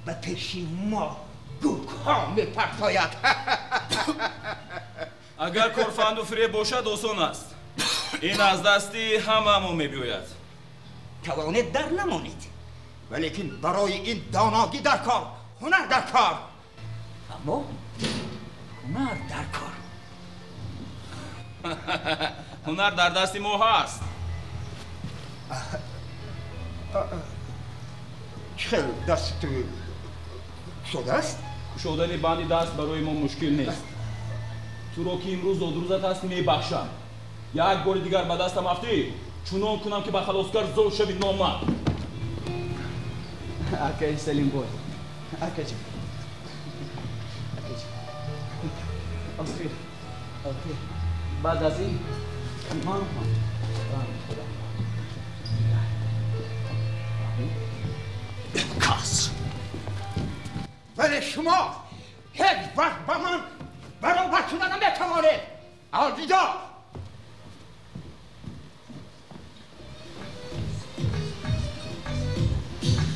Ба пеши мо гӯкҳо мепартояд. Агар кор фанду фиреб бошад, осон аст. Ин аз дасти ҳамамо мебиёяд. Тавонед дар намонед, валекин барои ин доногӣ дар кор, ҳунар дар кор. Аммо ҳунар дар кор. Ҳунар дар дасти мо ҳаст. Чӣ хел дасти ту кушодааст? Кушодани банди даст барои мо мушкил нест. Туро ки имрӯз зодрӯзат аст мебахшам. Як бори дигар ба дастам афтӣ, чунон кунам ки ба халоскар зор шави номард. Акаи Салимбой, акаҷон, акаҷон, охир, охир, баъд аз ин ман ҳам худам. Кас. Вале шумо ҳеҷ вақт ба ман баробар шуда наметавонед. Алвидо.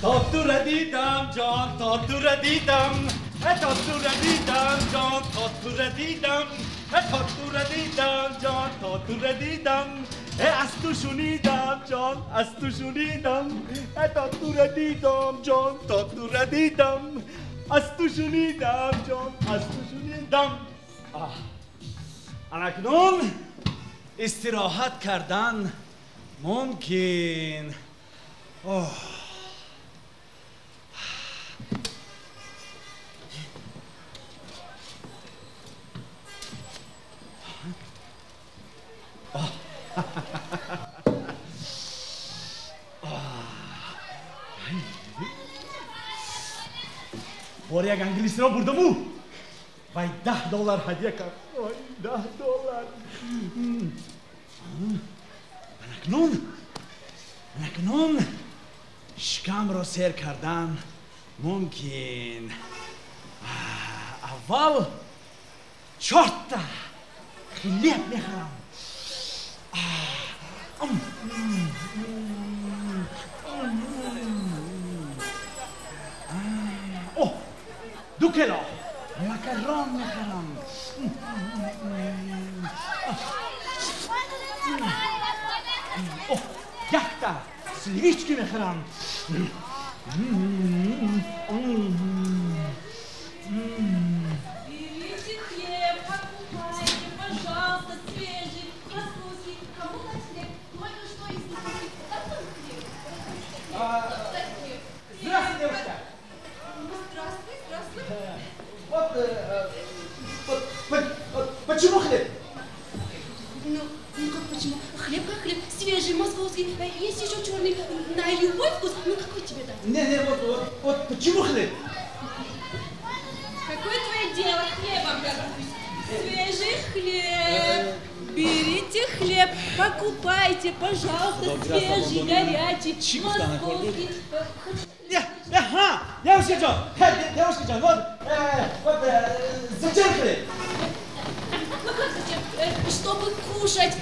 То тура дидам, ҷон, то тура дидам, то тура дидам, ҷон, то тура дидам, то тура дидам, ҷон, то тура дидам, аз ту шунидам, ҷон, аз ту шунидам, то тура дидам, ҷон, то тура дидам, аз ту шунидам, ҷон, аз ту шунидам. Анакнун истироҳат кардан мумкин. Оҳ. Бор як англисиро бурдаму вай $10 ҳадя кард. Ой, $10. Анакнун, анакнун шикамро сер кардан мумкин. Аввал чорта хлеб мехӯрам. О, 2 кило макарон мехӯрам. О, якта сливички мехӯрам. Берите хлеб, покупайте, пожалуйста, свежий, французский. Кому дать хлеб? Только что из них. Как там хлеб? Здравствуйте, девушка. Здравствуй, здравствуй. Вот, вот, почему хлеб? Ну как почему? Хлеб как хлеб, свежий, московский, есть еще черный, на любой вкус. Ну какой тебе дать? Не, вот почему хлеб? Какое твое дело, хлебом торгуюсь? Свежий хлеб. Берите хлеб, покупайте, пожалуйста, свежий, горячий, московский. Ага, девушка Джон, девушка Джон, вот, вот, зачем хлеб? Ну как зачем? Чтобы кушать.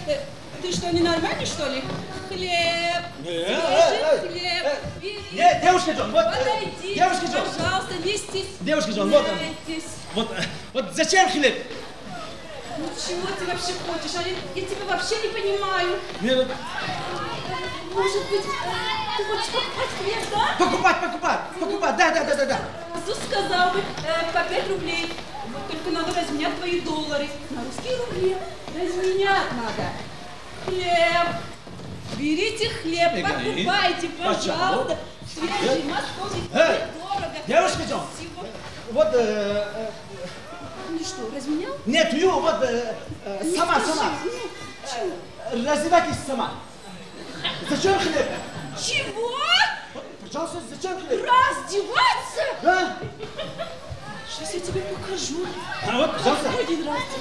Ты что, ненормальный, что ли? Хлеб, свежий хлеб, бери. Нет, девушка Джон, вот, подойдите, девушка Джон. Пожалуйста, не стесняйтесь. Девушка Джон, вот, вот, вот зачем хлеб? Ну чего ты вообще хочешь? Я тебя вообще не понимаю. Нет. Может быть, ты хочешь покупать хлеб, да? Покупать, покупать, покупать, да, да, да, да, да. Иисус сказал бы, по 5 рублей. Вот только надо разменять твои доллары на русские рубли. Разменять надо. Хлеб. Берите хлеб, покупайте, пожалуйста. Свежий, московский, дорого. Девушка Джон, вот... Ну что, разменял? Нет, ю, вот, сама, сама. Раздевайтесь сама. Зачем хлеб? Чего? Пожалуйста, зачем хлеб? Раздеваться? Да. Сейчас я тебе покажу. А вот, пожалуйста. Будет раздеваться.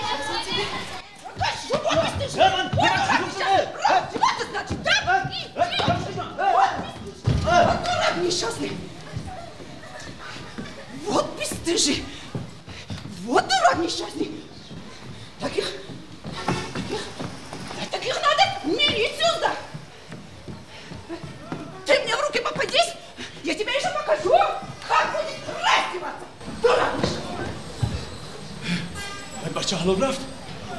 Сейчас я тебе покажу. Вот бесстыжий. Вот раздеваться, значит, да? Вот бесстыжий. Вот дурак несчастный. Вот бесстыжий. Вот дурак несчастный. Таких, таких надо в милицию сдать. Ты мне в руки попадись, я тебе еще покажу. бача ҳалок рафт.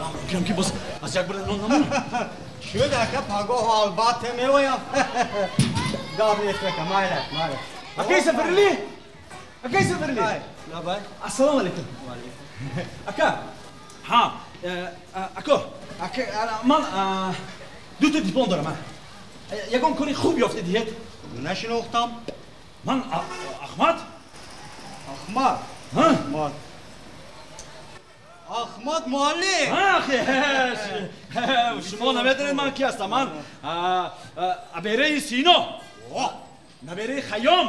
Ман мумкинам ки боз аз як бира нон намонам. Шуд ака, пагоҳ албатта меоям. Гап нест ака, майлаш, майлаш. Акай Сафарали? Акай Сафарали? Лабай. Ассалому алайкум. Ва алайкум. Ака, ҳа, ако, ака, ман дута диплом дорам. Ягон кори хуб ёфта диҳед? Нашинохтам. Ман Ахмад. Ахмад? Ҳа? Ахмад муаллим. Шумо намедонед ман ки ҳастам. Ман абераи Сино, набераи Хайём.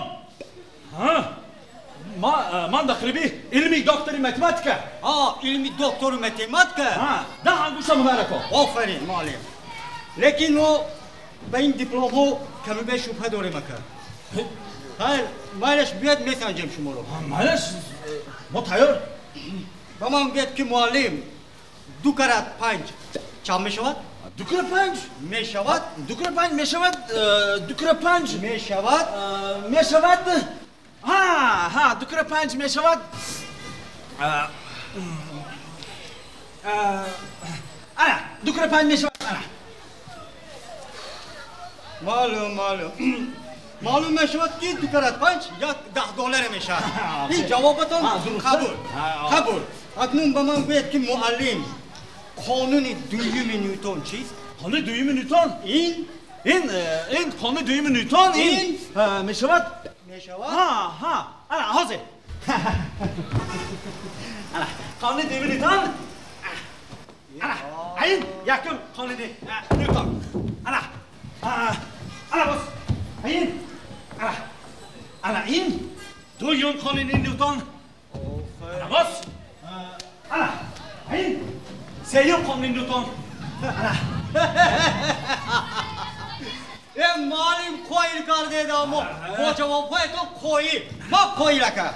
Ман дахриби илми доктори математика. Илми доктори математика? Да, ангушта мубарако. Офарин, муаллим. Лекин мо ба ин дипломҳо каму беш шубҳа дорем ака. Хайр, майлаш биёд месанҷем шуморо. Майлаш, мо тайёр. Ба ман гӯяд ки муаллим, 2 карат 5 чанд мешавад? 2 карат 5 мешавад? 2 карат 5 мешавад, 2 карат 5 мешавад? Мешавад. Ҳа, ҳа, 2 карат 5 мешавад. Ана, 2 карат 5 мешавад. Ана. Маълум, маълум. Маълум мешавад ки 2 карат 5 як 10 доллар мешавад. Ин ҷавобатон қабул. Қабул. Акнун ба ман гӯяд ки муаллим, қонуни дуюми Нютон чист? Қонуни дуюми Нютон? Ин? Ин қонуни дуюми Нютон ин мешавад? Мешавад? Ҳа, ҳа. Ана, ҳозир. Ана, қонуни дуюми Нютон. Ана, ин якум қонуни Нютон. Ана. Ана боз. Ин. Ана. Ана ин дуюм қонуни Нютон. Ана боз. Ана, ин сеюм қонуни Нютон. Ана. Э, муаллим қоил кардед, аммо бо ҷавобҳоятон қоил. Ма қоил ака.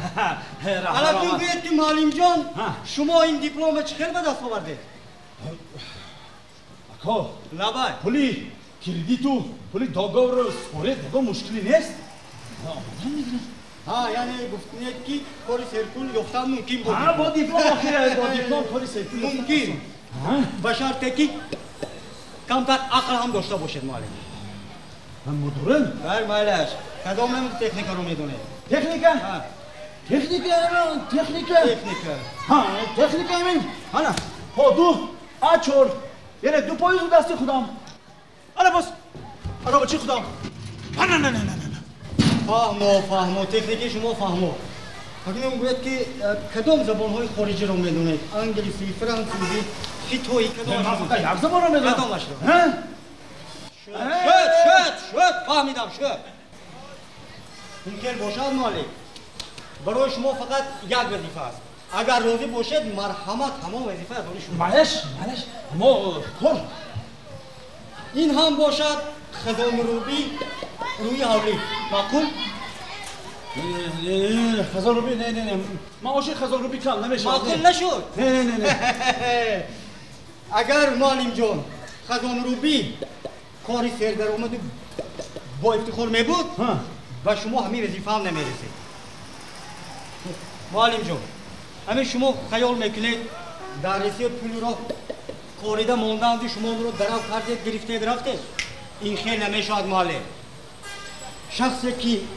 Алакун гӯед ки муаллимҷон, шумо ин дипломро чӣ хел ба даст овардед? Ако, лабай. Пули кредиту, пули договору според ягон мушкилӣ нест? Омадан мегирам. Ҳа, яъне гуфтед ки кори серпул ёфтан мумкин буд. Ҳа, бо диплом охир, бо диплом кори серпул мумкин. Ба шарте ки камтар ақл ҳам дошта бошед, муаллим. Ман дорам. Бар майлаш. Кадом намуди техникаро медонед? Техника? Техника, техника. Техника. Ҳа, техника имин. Ана, ҳо ду, а чор. Яъне ду поизу дасти худам. Ана боз, аробачи худам. На, на, на, на, на. Фаҳмо, фаҳмо, техники шумо фаҳмо. Акнун гӯяд ки кадом забонҳои хориҷиро медонед? Англисӣ, франсузӣ, хитоӣ, кадом? Ман фақат як забонро медонам. Кадомашро? Шуд, шуд, шуд, фаҳмидам, шуд. Мумкин бошад, муаллим, барои шумо фақат як вазифа аст. Агар розӣ бошед, марҳамат, ҳамон вазифа аз они шумо. Малаш, малаш, мо кор. Ин ҳам бошад хазонрӯбӣ рӯи ҳавлӣ. Маъқул? Не, хазонрӯбӣ, не, не, не. Маоши хазонрӯбӣ кам намешавад. Маъқул нашуд? Не, не, не, не. Агар муаллимҷон хазонрӯбӣ кори сердаромаду бо ифтихор мебуд, ба шумо ҳамин вазифа ҳам намерасид. Муаллимҷон, ҳамин шумо хаёл мекунед дар Русия пулро корида монданду шумо онро дарав кардед, гирифтед, рафтед? Ин хел намешавад, муаллим. Шахсе ки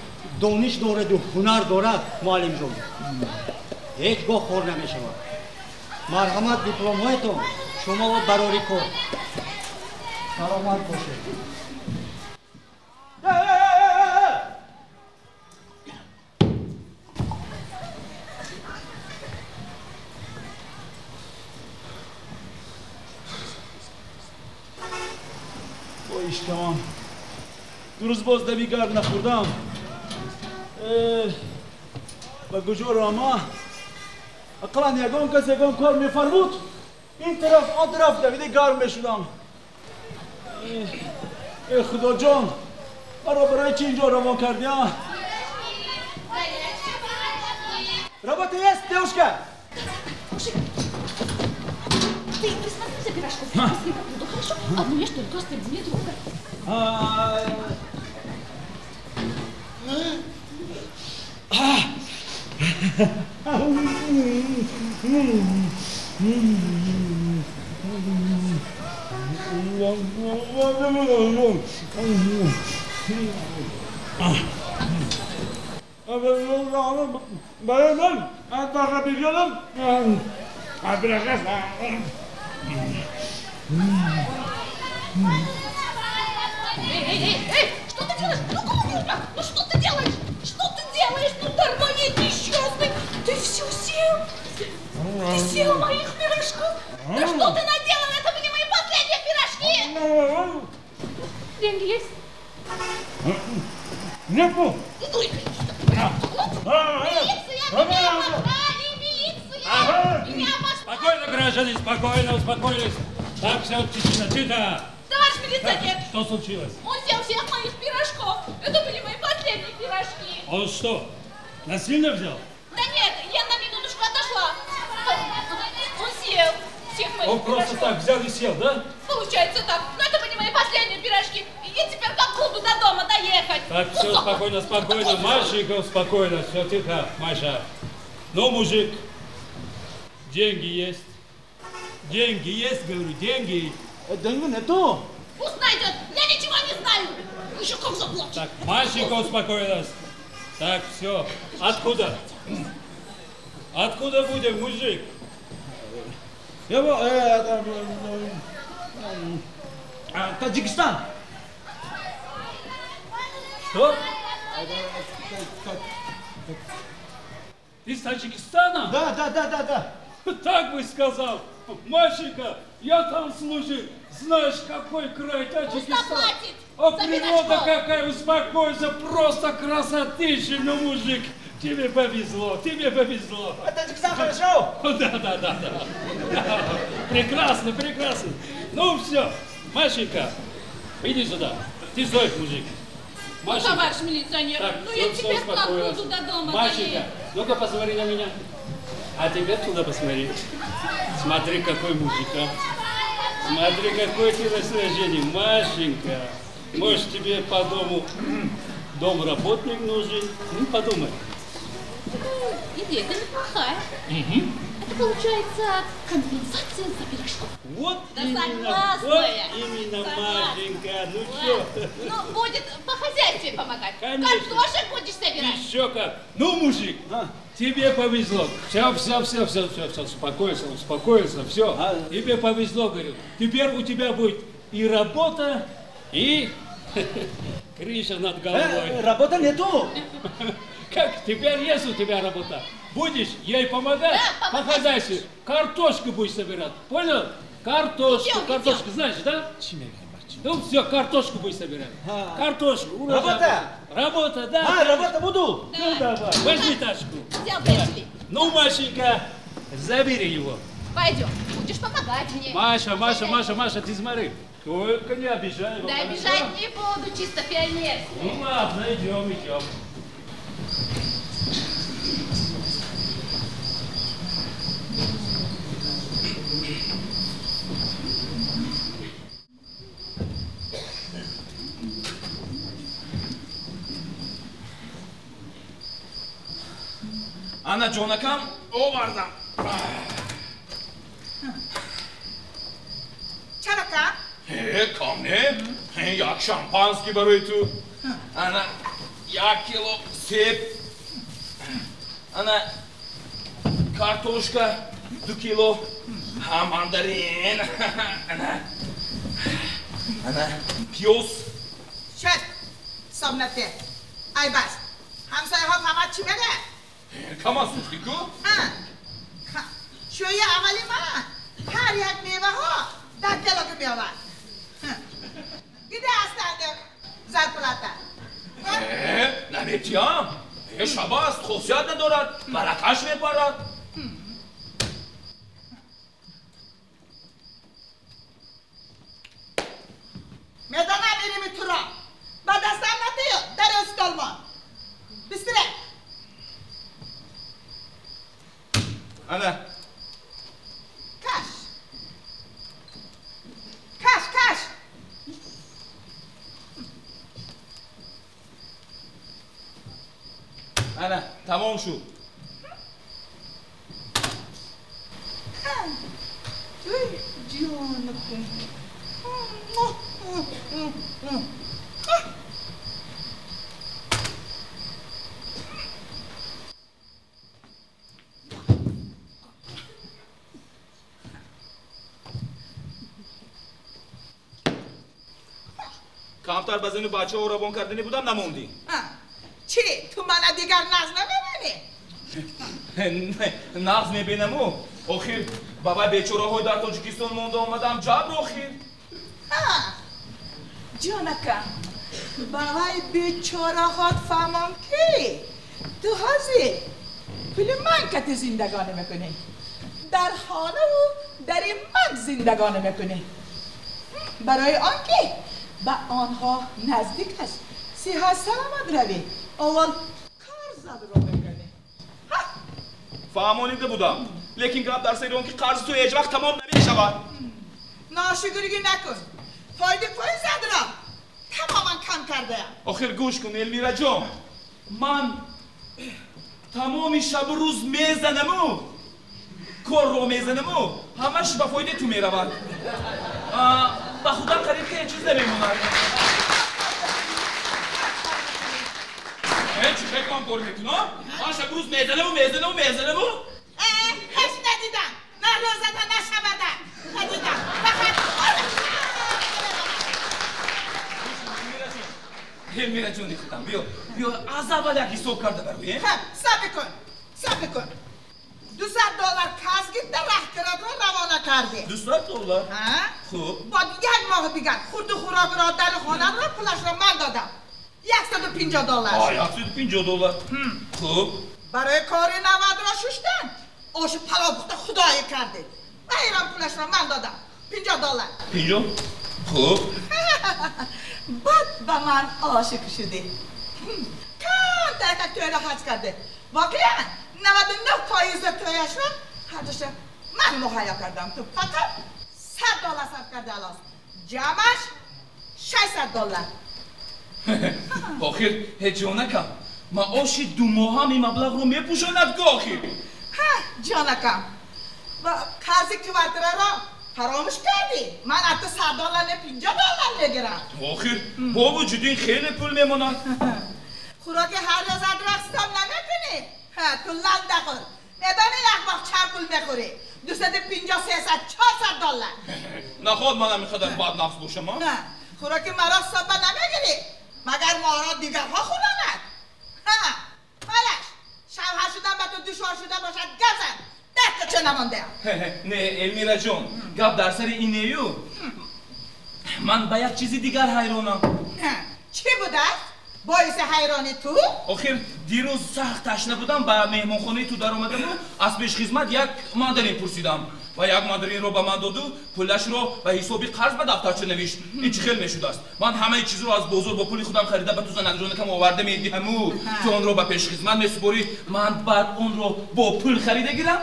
дониш дораду ҳунар дорад, муаллимҷон, ҳеҷ гоҳ хор намешавад. Марҳамат, дипломҳоятон шумо барори кор. Саломат бошед. Ишкамам. Ду рӯз боз дави гарм нахӯрдам. Ба куҷо рама? Ақаллан ягон кас ягон кор мефармуд. Ин тараф, он тараф давида гарм мешудам. Э, Худоҷон, маро барои чӣ инҷо равон кардӣ, а? Работа есть, девушка? Ты присмотри за пирожком, я быстренько приду, хорошо? Одну ешь, только остальные не трогай. Эй, эй, эй, эй, что ты делаешь? Ну-ка, ну что ты делаешь? Что ты делаешь? Ну, дармоед несчастный! Ты все съел? Ты съел моих пирожков? Да что ты наделал? Это были мои последние пирожки! Деньги есть? Нету! Милиция! Меня обокрали! Милиция! Меня обокрали! Спокойно, граждане, спокойно, успокоились! Так, все, тишина, тихо! Товарищ милиционер! Что случилось? Он съел всех моих пирожков! Это были мои последние пирожки! Он что, насильно взял? Да нет, я на минуточку отошла. Он съел всех моих Он просто пирожков. Так взял и съел, да? Получается так. Но это были мои последние пирожки. И я теперь как буду до дома доехать? Так, все, спокойно, спокойно. Машенька, спокойно. Все, тихо, Маша. Ну, мужик, деньги есть. Деньги есть, говорю, деньги. Деньги нету. Пусть найдет, я ничего не знаю. Еще как заплачет. Так, Машенька успокоилась. Так, все. Откуда? Откуда будем, мужик? Я Таджикистан. Что? Из Таджикистана? Да, да, да, да, да. Так бы сказал. Машенька, я там служил. Знаешь, какой край Таджикистан. А природа какая, успокойся, просто красотища, ну, мужик. Тебе повезло, тебе повезло. А Таджикистан хорошо? Да, да, да, да. Прекрасно, прекрасно. Ну все, Машенька, иди сюда. Ты стой, мужик. Машенька. Ну, товарищ милиционер, так, ну все, я теперь как буду до дома. Машенька, ну-ка посмотри на меня. А теперь туда посмотри. Смотри, какой мужик, а. Смотри, какое телосложение. Машенька, может тебе по дому домработник нужен? Ну, подумай. Идея-то неплохая. Угу. Это получается компенсация за пирожков. Вот да именно, согласная. Вот именно, согласна. Машенька, ну что? Ну, будет по хозяйстве помогать. Конечно. Картошек будешь собирать. Еще как. Ну, мужик, а? Тебе повезло. Все, все, все, все, все, все, успокойся, успокойся, все. А? Тебе повезло, говорю. Теперь у тебя будет и работа, и крыша над головой. Работа нету. Как теперь есть у тебя работа? Будешь ей помогать, да, по хозяйству. Картошку будешь собирать. Понял? Картошку, идем, картошку, идем. Знаешь, да? Ну все, картошку будешь собирать. А. Картошку. Работа? Работа, да. А, работа буду. Да. Ну давай, возьми тачку. Взял, пошли. Ну, Машенька, забери его. Пойдем, будешь помогать мне. Маша, Маша, Маша, Маша, ты смотри. Только не обижай его. Да обижать не буду, чисто пионерский. Ну ладно, идем, идем. Ана ҷонакам овардам. Чаро кам? Кам не? Як шампанский барои ту. Ана як кило себ. Ана картошка 2 кило. Мандарин. Ана. Ана пиёз. Шуд. Ҳисоб Ай бас. Ҳамсояҳо фаҳмад чӣ мегӯяд? Каман сӯхтӣ ку? Шӯи аввали ман ҳар як меваҳо дар кило меовард. Дида ҳастанд зарплата. Наметиям. Шаба аст, хосият надорад, баракаш мепарад. Медонам ирими туро. Ба дастам натиё, дар устолмон. Бистире. Ана. Каш. Каш, каш. Ана, тамом шуд. Ой, ҷонакум. Камтар ба зану бачаҳо равон кардани будам, намондӣ. Чӣ, ту мана дигар нағз намебинӣ? Нағз мебинаму, охир ба вай бечораҳои дар Тоҷикистон монда омадам, ҷабр охир. Ҷонакам, ба вай бечораҳот фаҳмон, ки ту ҳозир пули ман кати зиндагонӣ мекунӣ, дар хонаву дари ман зиндагонӣ мекунӣ, барои он ки ба онҳо наздик аст сиҳат саломат равӣ, аввал қарзатро мекунӣ. Фаҳмонида будам, лекин гап дар сари он ки қарзи ту ҳеҷ вақт тамом намешавад. Ношукригӣ накун, фоидаи пойзадро тамоман кам кардаям. Охир гӯш кун, Элмираҷон, ман тамоми шабу рӯз мезанаму корро мезанаму ҳамаш ба фоидаи ту меравад, ба худам қариб ки ҳеҷ чиз намемонад. Чӣ хел ман кор мекунам? Ман шабу рӯз мезанаму мезанаму мезанаму. Ҳеҷ надидам, на рӯзада, на шабада надидам, фақат Элмираҷони худам, биё, биё, аз аввал як ҳисоб карда бароем. Сабр кун, сабр кун. $200 қарз гирифта, раҳкиратро равона кардӣ. $200? Хуб. Баъд як моҳ дигар хурду хӯрокро, дару хонаро, пулашро ман додам. $150. $150. Хуб. Барои кори навадро шуштан ошу палов пухта худоӣ кардӣ. Ва инам пулашро ман додам. $50. 50? Хуб. Баъд ба ман ошиқ шудӣ. Камтар как тӯйро ҳаҷ кардӣ. Воқеан 99% тӯяшро ҳардуша ман муҳайё кардам. Ту фақат $100 сарф карди, алос. Ҷамъаш $600. Охир ҳеҷ ҷонакам, маоши думоҳам ин маблағро мепӯшонад ку охир. Ҳа, ҷонакам, қарзи квартираро фаромӯш кардӣ. Ман аз ту $100 не, $50 мегирам. Охир бо вуҷуди ин хеле пул мемонад. Хӯроки ҳар рӯзатро ҳисоб намекунӣ. Ту ланда хӯр. Медонӣ як моҳ чанд пул мехӯрӣ? 250, 300, $400. Наход манам ин қадар баднафс бошам, а? Хӯроки маро ҳисоба намегирӣ, магар моро дигарҳо хӯронад? Малаш, шавҳар шудан ба ту душвор шуда бошад, газан даста чо намондаам. Не, Элмираҷон, гап дар сари инею ман ба як чизи дигар ҳайронам. Чӣ будааст боиси ҳайрони ту? Охир дирӯз сахт ташна будам, ба меҳмонхонаи ту даромадаму аз пешхизмат як мандарин пурсидам ва як мандаринро ба ман доду пулашро ба ҳисоби қарз ба дафтарча навишт. Ин чӣ хел мешудааст? Ман ҳамаи чизро аз бозор бо пули худам харида ба ту занакҷонакам оварда медиҳаму ту онро ба пешхизмат месупорӣ, ман баъд онро бо пул харида гирам?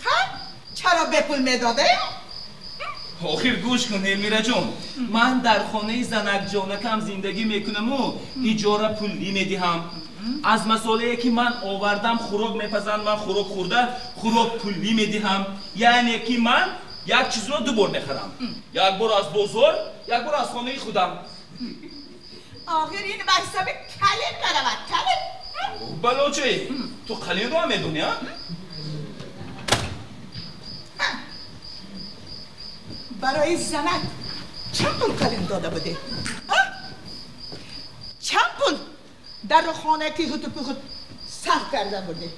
Ха, чаро бепул медодаем? Охир гӯш кун, Элмираҷон, ман дар хонаи занакҷонакам зиндагӣ мекунаму иҷора пулӣ медиҳам. Аз масолае ки ман овардам хӯрок мепазанд, ман хӯрок хӯрда хӯрок пулӣ медиҳам. Яъне ки ман як чизро ду бор мехарам, як бор аз бозор, як бор аз хонаи худам. Охир ин ба ҳисоби калин меравад, калин. Балочи, ту қалинро ҳам медонӣ, а? Барои занат чанд пул калин дода будӣ? Чанд пул дар хона ки хуту пухут сарф карда будӣ?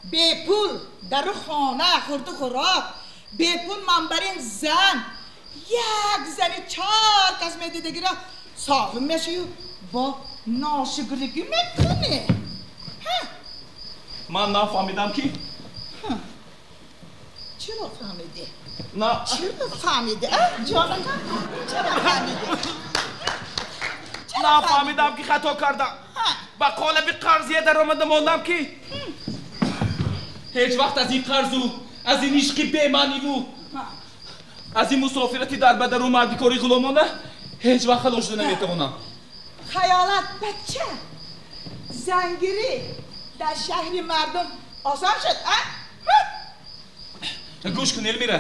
Бепул дар хона хурду хӯрок, бепул ман бар ин зан, як зани чор кас медидагиро соҳиб мешавию бо ношукригӣ мекунӣ. Ман нафаҳмидам ки чиро фаҳмидӣ? Чиро фаҳмидӣ, ҷонакам? Чиро фаҳмидӣ? Нафаҳмидам ки хато кардам. Ба қолаби қарзия даромада мондам ки ҳеҷ вақт аз ин қарзу, аз ин ишқи бемаъниву, аз ин мусофирати дарбадару мардикори ғуломона ҳеҷ вақт халос шуда наметавонам. Хаёлат бача, зангирӣ дар шаҳри мардум осон шуд, а? Гӯш кун, Элмира.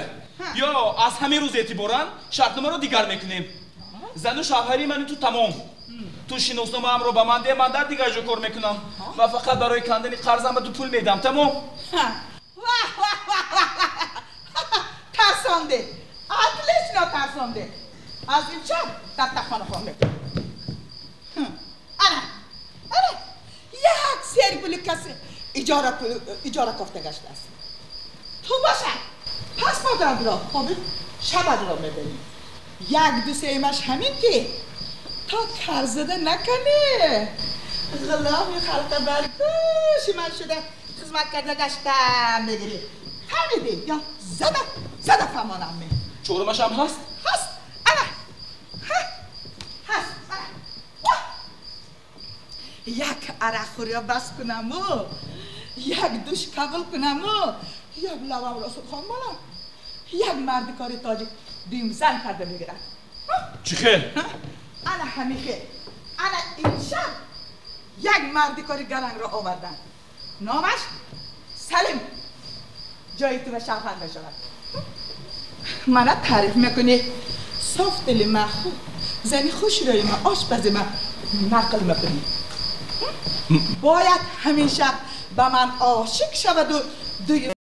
Ё аз ҳамин рӯз эътиборан шартномаро дигар мекунем. Зану шавҳари мани ту тамом. Ту шиносномаамро ба ман деҳ, ман дар дигар ҷо кор мекунам ва фақат барои кандани қарзам ба ту пул медиҳам. Тамом. Тарсонде. Отлично тарсонде. Аз имшаб дар тахона хоб мекунам. Ана, ана, як сер пули касе иҷора кофта гаштааст. Ту бошад, пас модарро хоби шабадро мебинӣ. Як ду сеимаш ҳамин ки то карзада накунӣ. Ғуломи халқа бар гӯши ман шуда хизмат карда гаштам мегирӣ. Фаҳмидӣ ё зада зада фаҳмонам ме. Чорумашам ҳаст? Ҳаст. Ана. Ҳаст. Як арақхӯриё бас кунаму, як душ қабул кунаму, як лавамро сурхон монам. Як марди кори тоҷик дуюм зан карда мегирад. Чӣ хел? Ана ҳамин хел. Ана имшаб як марди кори гарангро оварданд. Номаш Салим. Ҷои ту ба шавҳар мешавад. Мана таъриф мекунӣ. Соф дили ма, зани хушрӯи ма, ошпази ма нақл мекунӣ. Бояд ҳамин шаб ба ман ошиқ шаваду дуюм